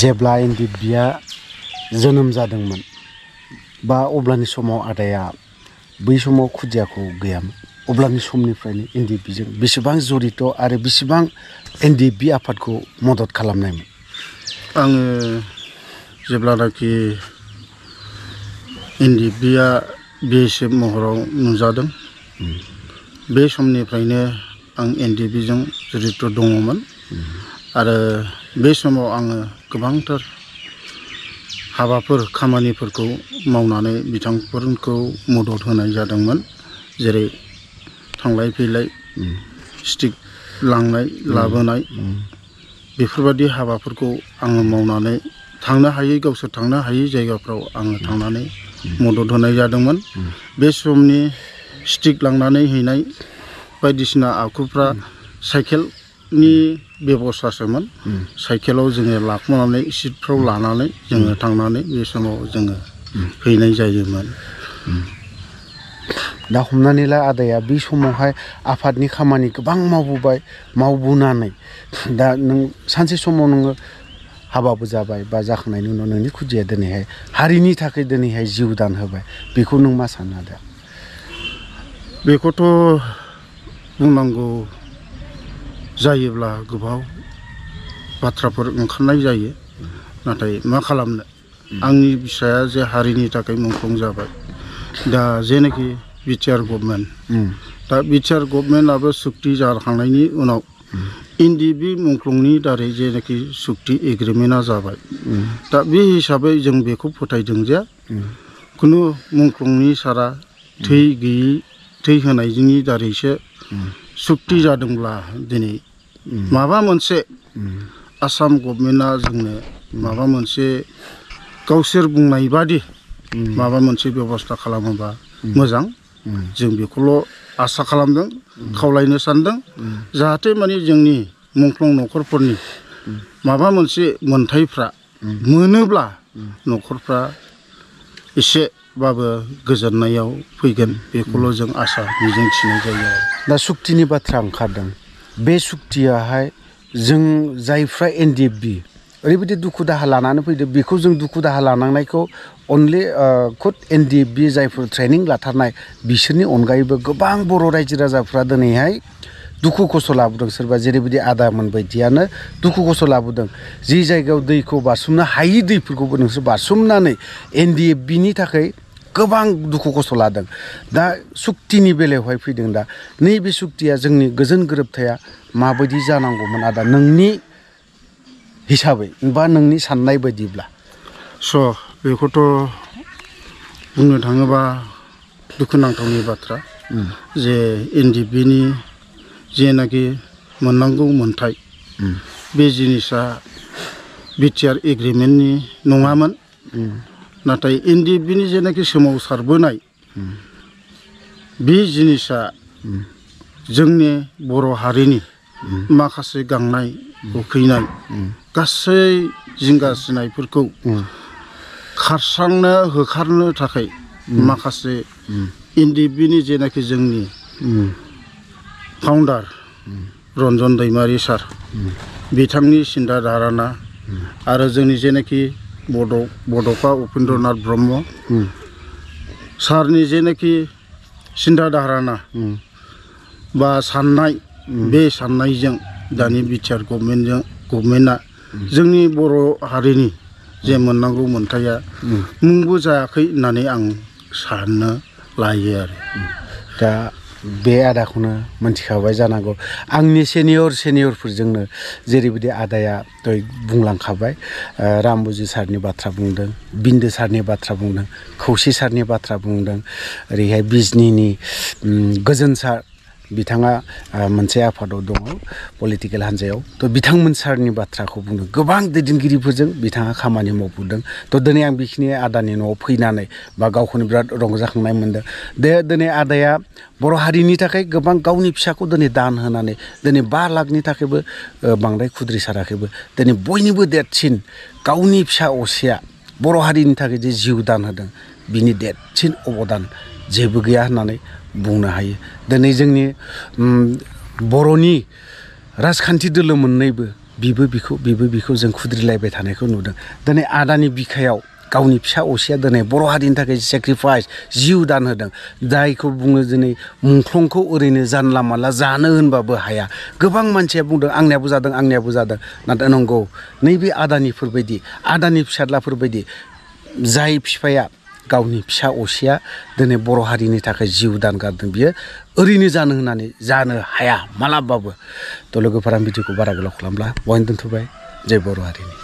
जेब्ला इन्दि बिया जोनोम जादोंमोन बा अब्लानि समाव आदाया बै समाव खुदियाखौ गैयामोन अब्लानि समनिफ्रायनो इन्दि बिजों बेसेबां जरित आरो बेसेबां इन्दि बि आफादखौ मदद खालामनायमोन आङो जेब्लानाखि इन्दि बिया बेसे महराव नुजादों बे समनिफ्रायनो आं इन्दि बिजों जरित दङमोन आरो बे समाव आङो गोबांथार हाबाफोर खामानिफोरखौ मावनानै बिथांफोरखौ मदद होनाय जादोंमोन जेरै थांलाय फैलाय स्टिक लांनाय लाबोनाय बेफोरबायदि हाबाफोरखौ आङो मावनानै थांनो हायै गावसोर थांनो हायै जायगाफ्राव आङो थांनानै मदद होनाय जादोंमोन बे समनि स्टिक लांनानै हैनाय बायदिसिना आखुफ्रा साइकेलनि बेबस्थासोमोन साइकेलाव जोङो लाखुमानानै सिटफ्राव लानानै जोङो थांनानै बे समाव जोङो हैनाय जायोमोन दा हमनानै ला आदाया बे समावहाय आफादनि खामानि गोबां मावबोनानै दा नों सानसे समाव नोङो हाबाबो जाबाय बा जाखांनायनि उनाव नोंनि खुदिया दिनैहाय हारिनि थाखाय दिनैहाय जिउ दान होबाय बेखौ नों मा सानो आदा बेखौथ' बुंनांगौ जायोब्ला गोबाव बाथ्राफोर ओंखारनाय जायो नाथाय मा खालामनो आंनि फिसाया जे हारिनि थाखाय मुंख्लं जाबाय दा जेनाखि बिटिआर गभर्नमेन्ट दा बिटिआर गभर्नमेन्टआबो सुक्ति जाखांनायनि उनाव इन्दि बि मुंख्लंनि दारै जेनाखि सुक्ति एग्रिमेन्टआ जाबाय दा बे हिसाबै जों बेखौ फोथायदों जे खुनु मुंख्लंनि सारा थै गैयै थै होनायनि दारैसो सुक्ति जादोंब्ला दिनै माबा मोनसे आसाम गभर्नमेन्टआ जोंनो माबा मोनसे गावसोर बुंनाय बादि माबा मोनसे बेबस्था खालामोबा मोजां जों बेखौल' आसा खालामदों खावलायनो सानदों जाहाथे माने जोंनि मुंख्लं न'खरफोरनि माबा मोनसे मोनथायफ्रा मोनोब्ला न'खरफ्रा एसेबाबो गोजोननायाव फैगोन बेखौल' जों आसा मिजिंथिनाय जायो दा सुक्तिनि बाथ्रा ओंखारदों बे सुक्तियाहाय जों जायफ्रा एनडिएफबि ओरैबायदि दुखु दाहा लानानै फैदो बेखौ जों दुखु दाहा लानांनायखौ अनलि खुद एनडिएफबि जायफोर ट्रेनिं लाथारनाय बिसोरनि अनगायैबो गोबां बर' रायजो राजाफ्रा दिनैहाय दुखु खस्थ' लाबोदों सोरबा जेरैबायदि आदामोन बायदियानो दुखु खस्थ' लाबोदों जि जायगायाव दैखौ बारसोमनो हायि दैफोरखौबो नोंसोर बारसोमनानै एनडिएफबिनि थाखाय गोबां दुखु खस्थ' लादों दा सुक्तिनि बेलायावहाय फैदों दा नैबे सुक्तिया जोंनि गोजोन गोरोबथाया माबायदि जानांगौमोन आदा नोंनि हिसाबै बा नोंनि साननाय बायदिब्ला बेखौथ' बुंनो थाङोबा दुखुनांथावनि बाथ्रा जे एनडिएफबिनि जेनाखि मोननांगौ मोनथाय बे जिनिसा बिटिआर एग्रिमेन्टनि नङामोन नाथाय एनडिएफबिनि जेनाखि सोमावसारबोनाय बे जिनिसा जोंनि बर' हारिनि माखासे गांनाय उखैनाय गासै जिंगा सिनायफोरखौ खारस्रांनो होखारनो थाखाय माखासे एनडिएफबिनि जेनाखि जोंनि फाउन्डार रन्जन दैमारि सार बिथांनि सिन्था धारना आरो जोंनि जेनाखि बड'फा उपेन्द्रनाथ ब्रह्म सारनि जेनाखि सिन्था धारना बा साननाय बे साननायजों दानि बिटिआर गभर्नमेन्टआ जोंनि बर' हारिनि जे मोननांगौ मोनथाया मुंबो जायाखै होननानै आं साननो लायो आरो दा बे आदाखौनो मोनथिखाबाय जानांगौ आंनि सेनियरफोरजोंनो जेरैबायदि आदाया दहाय बुंलांखाबाय रामबुजि सारनि बाथ्रा बुंदों बिन्दो सारनि बाथ्रा बुंदों खौसे सारनि बाथ्रा बुंदों ओरैहाय बिजनिनि गोजोन सार बिथाङा मोनसे आफादाव दङ पलिटिकेल हान्जायाव थ' बिथांमोन सारनि बाथ्राखौ बुंदों गोबां दैदेनगिरिफोरजों बिथाङा खामानि मावबोदों थ' दिनै आं बेखिनि आदानि न'आव फैनानै बा गावखौनो बिराद रंजाखांनाय मोनदों दिनै आदाया बर' हारिनि थाखाय गोबां गावनि फिसाखौ दिनै दान होनानै दिनै 5 लाखनि थाखायबो बांद्राय खुद्रिसाराखैबो दिनै बयनिबो देरसिन गावनि फिसा असेया बर' हारिनि थाखाय जे जिउ दान होदों बिनि देरसिन अबदान जेबो गैया होननानै बुंनो हायो दिनै जोंनि बर'नि राजखान्थि दोलो मोननैबो बिबो बिखौ जों खुद्रिलायबाय थानायखौ नुदों दिनै आदानि बिखायाव गावनि फिसा असेया दिनै बर' हारिनि थाखाय सेक्रिफाइस जिउ दान होदों जायखौ बुङो दिनै मुंख्लंखौ ओरैनो जानला मानला जानो होनबाबो हाया गोबां मानसिया बुंदों आंनियाबो जादों नाथाय नंगौ नैबे आदानिफोरबायदि आदानि फिसाज्लाफोरबायदि जाय बिफाया गावनि फिसा असेया दिनै बर' हारिनि थाखाय जिउ दान गारदों बियो ओरैनो जानो हाया मालाबाबो थ' लोगोफोरा भिडिअखौ बारा गोलाव खालामला बहायनो दोनथ'बाय जय बर' हारिनि